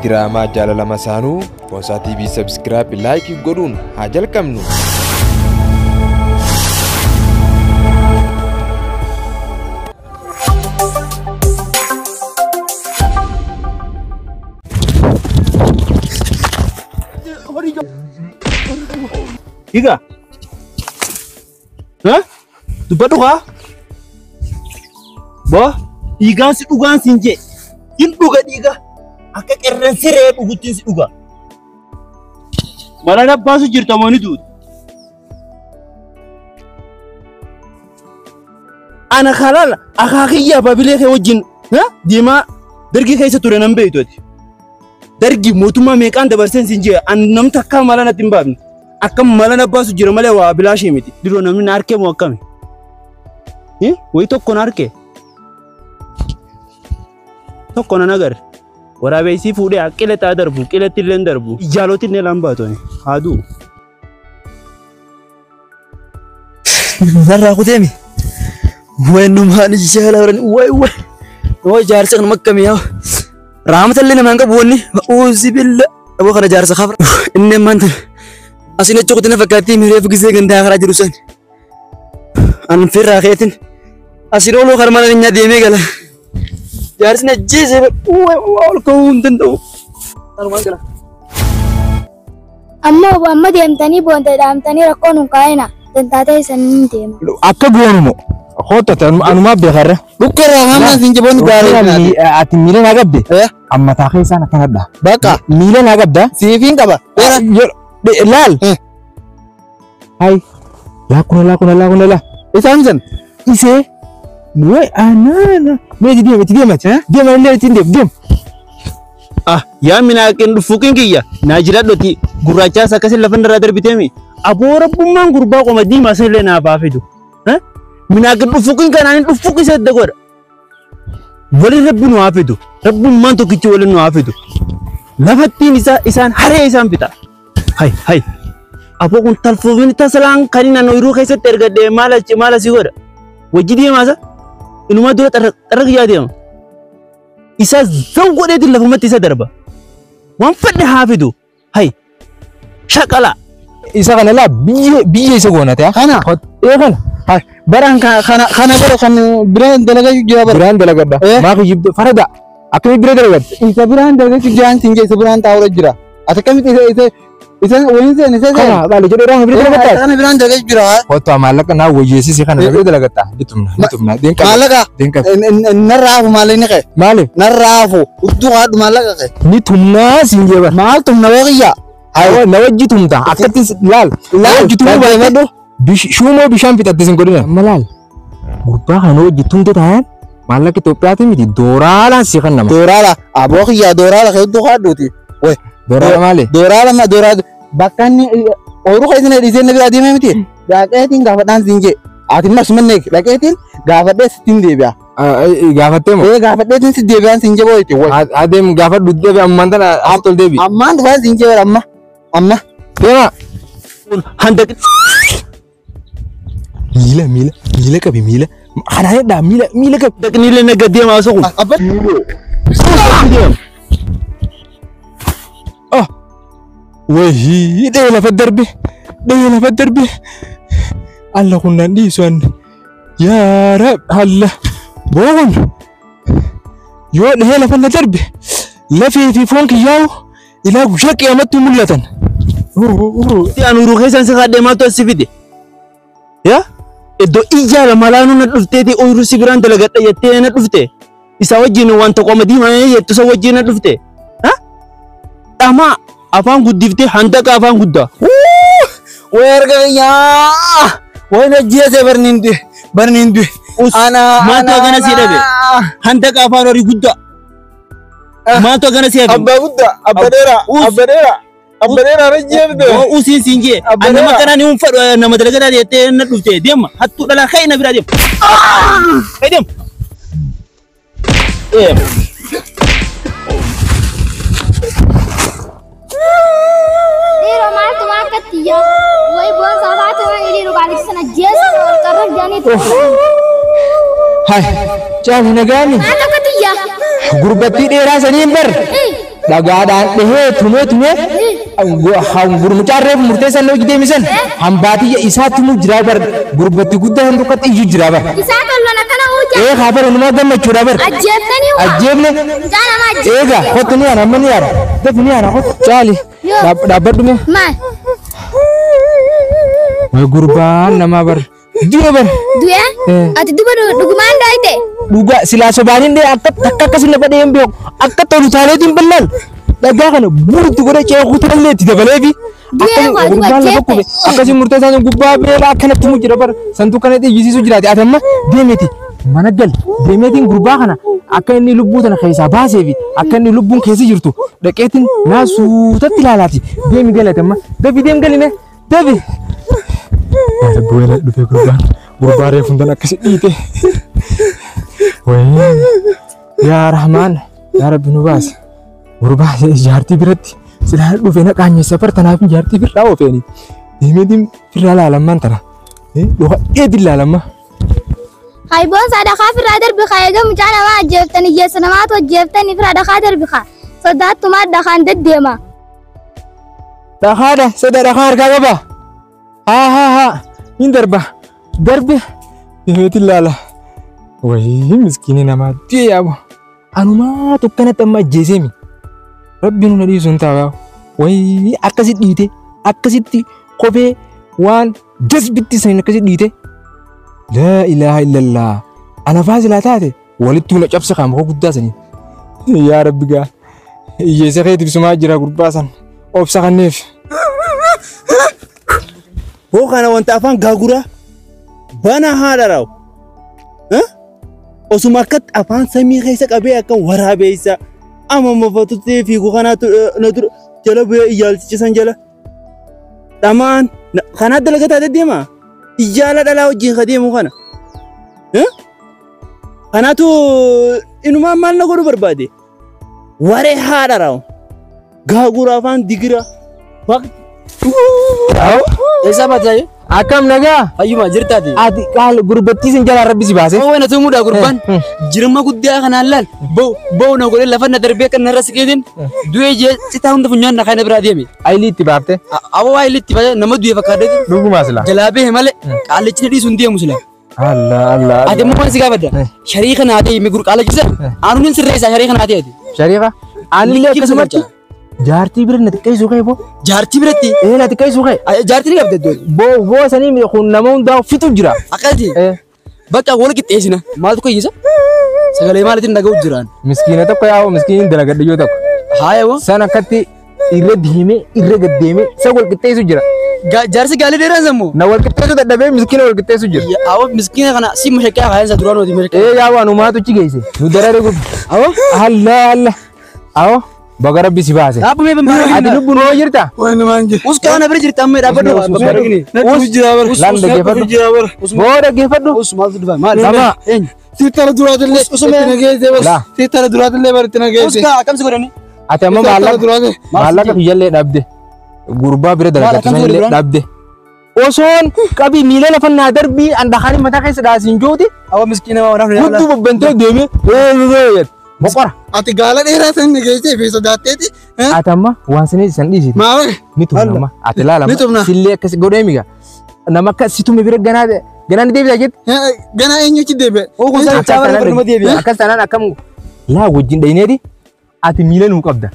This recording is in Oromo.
Diraamaa jaalala masaanuu Boonsaa TV subscribe like godhuun haa jalqabnu. Higa. Ha? Dubbadhu kaa? Boo, dhiigaan si dhugaan siin jee. Hin dhuga dhiiga. Akka qerrensi re'ee dhuguttiin si dhuga. Mala abbaasu jirta moo ni duuta? Ana kalaala akaakiyyaa babilee kee wajjin deemaa dargii keessa ture nan beektu ati. Dargii mootummaa meeqaan dabarseen siin jee an namni akka mala natti hin baafne. Akkam mala na baasu jira malee waa bilaashii miti. Diroo namni na harkee moo akkami? Wayi tokko na harkee. Tokko na agarre. Waraabeessii fuudhee qilee taa darbu, qileetti illee darbu. Ijaaloti illee laan baatoni. Haa du'u. Narraa kuteemi. Waannumaan ijaala baran wayi wayi. Waa jaarsa kan makkamii yaa. Raamata illee namaan qabu wanni. Uuzi billa. Aboo kana jaarsa kafra. Inni ammaan tana. Asin achi kutina fakkaattii mireef gisee gandaa karaa jiru san. An firraa keetin. Asin ooluu kan mana keenyaa deemee gala. Jaarsi na ajjeese ol ka'uu hin danda'u. Kanumaan gala. Amma amma deemtanii boonta dhaamtanii rakkoon hin kaa'ina. Dantaatee isan deema. Akka goonumo. Hoota anumaa beekarra. Dhukkeerraa hammaan siin jaboonni gaarii. Ati miila naa qabde. Amma taakee isaan akkanadha. Bakka. Miila naa qabda. Siifiin qaba. Laal. Hai. Laakuna laakuna laakuna laa. Isaan san. Isee. Wai anana. Mee itti deema itti deema. Deema illee ittiin deem deem. Ah yaa minaaqin dhufuukin kiyya naa jiraadhoti gurraachaas akkasiin lafa irraa darbiteemi. Aboo rabbummaan gurbaa qoma diimaa san illee naa baafidu. Minaaqin dhufuukin kanaan dhufuukin isa adda godha. Waliin rabbi nu haa fidu. Rabbummaan tokkichi waliin nu haa fidu. Lafattiin isaan haree isaan fixa. Hai hai. Aboo kun talfuufin tasalaan kan inni ooyiruu keessatti ergadhee maal asii godha. Wajji deemaasa. Inuma dura xarra kiyyaa deema. Isa zaw godheetiin lafumatti isa darba. Waan fedhe haa fidu. Hai. Shaqala. Isa kana laa biyya isa goonate. Kana. Ee kana. Hai. Baraan kana kana bara kan biraan dalagaa jira bara. Biraan dalagadha. Maa kijibde farada. Akkamii bira dalagadha? Isa biraan dalagaa jiraan siin isa biraan taa'uura jira. Ati akkamitti isa isa waliin seen isa seen. Kana baale jedhee irraa bira dalagadha. Kana biraan dalagaa jira. Kottu maallaqa naa wayyeessisi kana bira dalagadha. Bitumna bitumna. Deenqa. Maallaqa. Deenqa. Narraafu maallaqni qe. Maaliif? Narraafu. Udduu haadhu maallaqa qe. Ni tumnaa siin jee bara. Maal tumna waqiyyaa? Na wajji tumta. Akkatti laal. Laal. Wajji tumuu baay'ee Shuumoo bishaan fixatte sin godhina. Amma laal. Gurbaa kana wajji tumte taa'an maallaqa Itoophiyaatiin miti dooraalaan si kan nama. Dooraala. Aboo kiyyaa dooraala kee udduu haadhuuti. Wai. Dooraala maali? Dooraala ma dooraala. Bakka inni ooyiruu keessa na dhiisee na biraa deemee miti. Dhaqeetiin gaafadhaan siin jee. Ati mas mannee dhaqeetiin gaafadhee sittiin deebi'a. Gaafattee moo? Ee gaafadheetiin si deebi'aan siin jee boo'ite. Wai. Adeem gaafadhu deebi ammaan tana as tol deebi. Ammaan dhufaan siin jee amma. Amma. Deema. Handaq. Miila miila miila qabi miila. Kana hedhaa miila miila qabi. Dhaqni illee nagga deemaa osoo kun. Abba. Ah. Wayii dhee lafa darbe. Dhee lafa darbe. Alla kun nan dhiisu anni. Yaa Rab alla. Boon. Yoo dhee lafa na darbe. Lafee fi foon kiyyaa'u ilaa guyyaa qiyaamatti mul'atan. Ani ooyiruu keessan si kaadhee maaltu as si fide? Yaa? Iddoo ijaara malaanuu na dhufteeti ooyiruu si biraan dalagadha jettee na dhufte. Isa wajjin wanta qoma diimaa jettu isa wajjin na dhufte. Dhamaa afaan guddiftee handaqa afaan guddaa. Way arga yaa. Way na jeese barni hin du'e. Barni hin du'e. Ana Maaltu akkana si dhabe? Handaqa afaan horii guddaa. Maaltu akkana si hafe? Abbaa guddaa. Abba dheeraa. Abba dheeraa. Abba dheeraa na jeefte. Usiin siin jee. Nama kanaan hin fadhu nama dalagataa jettee na dhufte. Deema hattuu dhalaa ka'e na biraa deema. Ka'e deema. Deema. Dhiiroo maaltu maa akkatti yaa? Wayi boonsaa faatu waan hiriiru qaalichi sana jeessa wal qarraf jaanii Hai. Caali nagaani. Maal akkatti yaa? Gurbattii dheeraa saniin bar. Dhagaadhaan dhahee tumee tumee gurmucaan reefu murteessan hojii deemisan hambaatiyya isaa tumuu jiraa bar gurbatti guddaa hin tokkotti iyyuu jiraa bar. Isaa tolloon akkana uujja. Ee haa bara numaa gammachuudha bar. Ajjeeftanii waa. Ajjeefne. Mucaa nama ajjeefte. Eega kottu ni ana amma ni yaada. Dafi ni ana kottu caali. Dhaabbadhu mee. Maal? Way gurbaan namaa bar. Du'e bar. Du'e? Ati duba dhugumaan dooyte? Dhugaa silaa sobaaniin dhee akka takka akkasin lafa dhee hin beeku. Akka tolu taaleetiin bal'aan. Dhagaa kana burutti godhee ceekuu tallee itti dabaleefi. Du'e waa duba Gurbaan lafa ajjeefte. kube akkasii murteessaan gubbaa beelaa akkanatti mu jira bara santuu kana xiyyisiisu jiraate ati amma deemeti mana gal deemeetiin gurbaa kana akka inni lubbuu tana keessaa baasee fi akka inni lubbuun keessa jirtu dhaqeetiin naa suutatti ilaalaati deemi galate amma dafi deem galime dafi. Rabbi dhufee gurbaan gurbaa reefuun tan akkasi dhiite. Wayii yaa Rahmaan yaa Rabbi nu baase gurbaa jaartii biratti silaa dhufee na qaanyessa bar tanaaf jaartii firraa oofeeni. Deemeetiin firraa laalammaan tana. Dhoka laalamma. Hayboon sadaqaa firraa darbi kaa eega mucaa namaa ajjeeftan hiyyeessa namaatu ajjeeftanii firraa dhaqaa darbi kaa. Sodaattumaa dhaqaan deddeema. Dhaqaadha sada dhaqaa harkaa qaba. Haa haa haa hin darba darbe deemeetiin laala. Wayii miskiinii namaa du'e yaabu. Anumaa tokkanatti amma ajjeeseemi. Rabbi nu na dhiisu hin taa'u. Wayii akkasitti dhiite akkasitti kophee waan jasbitti saniin akkasitti dhiite. Laa ilaaha illallah. Ana faa silaa taate walitti na cabsa qaama koo guddaa saniin. Yaa Rabbi gaa hiyyeessa keetiif sumaa jira gurbaa san obsa kanneef. Hoo kana wanta afaan gaagura bana haadha raaw. Osuma akkatti afaan samii keessa qabee akka waraabeessa amma mafatutti fiigu kanaatu na dura jala bu'ee iyyaalchisan jala. Dhamaan kanaa dalagataa deddeema. Iyyaala dhalaa wajjin ka deemu kana. Kanaatu inumaan maal na godhu barbaade? Waree haadha raaw. Gaagura afaan digira. Eessaa baatee? Akkam nagaa? Fayyuma jirtaati. Ati qaal gurbattii sin jalaa rabbi si baase. Waan na tumuudha gurbaan. Jirma guddaa kanaan laal. Boo na godhee lafa na darbee kan narra siqeetiin du'ee jee citaa hunda funyaan na kana biraa deeme. Ayilii itti baafte. Aboo waa illee itti baafte nama du'e fakkaatee. Dhugumaa sila. Jalaa bahe malee qaallichi na dhiisu hin deemu sila. Allah Allah. Ati immoo waan si gaafadha. Sharii kana ta'e mi gurqaala jisa. Aanuun sirreessa sharii kana ta'e. Shariifa. Aanillee akkasumatti jaartii bira na xiqqeessuu kee boo. Jaartii biratti? Ee na xiqqeessuu kee. Jaartii ni qabda iddoo. Boo boo sanii kun nama hundaa fitu jira. Akkasitti? Bakka wal qixxeessina. Maaltu kayyisa? Sagalee maaliitiin dhaga'u jiraan? Miskiina tokko yaa'u miskiiniin dalagadhu yoo tokko. Haaya woo. San akkatti irra deemee irra gad deemee isa wal qixxeessu jira. Jaarsi gaalee dheeraan sammoo? Na wal qixxeessu dadhabee miskiina wal qixxeessu jira. Awwa miskiina kana si mashaqqaa kaayansa duraan nuti mashaqqaa. Ee yaa'u anumaatu achi geesse. Nu darare gubbi. Awwa. Allah Allah. Awwa. Baga rabbi si baase. Dhaabbu mee bambara. Ati lubbuun hoo jirta? Waan namaan jira. Us kana bira jirta amma dhaabbadhu. Us jira bara. Lan dhaggeeffadhu. Jira bara. Boo dhaggeeffadhu. Us maaltu dhufa? Maal? Lama. Eenyu? Sittara duraatillee itti nageesse bara. Sittara duraatillee bara itti Us nageesse. kaa akkam si godhani? Ati amma maallaqa biyyallee dhabde. Gurbaa bira dalagatu sanillee dhabde. Osoon qabii miila lafa naa darbii andakaanii mataa keessa dhaasiin jooti. Awwa miskiina waan hafu. Hudduu babbantee deemee. Boqora. Ati gaala dheeraa san nageessee fi sodaatteeti. Ati amma waan sanii san dhiisiti. Maal? Ni tumna amma. Ati laala Ni tumna. Sillee akkas godhee miga. Nama akka si tume bira ganaa ganaa ni deebisa jetti. Ganaa eenyutti deebi'e? Oo kun sana chaabala barnuma deebi'a. Akkas taanaan akkam laa wajjin dhayineeti ati miila nuu qabda.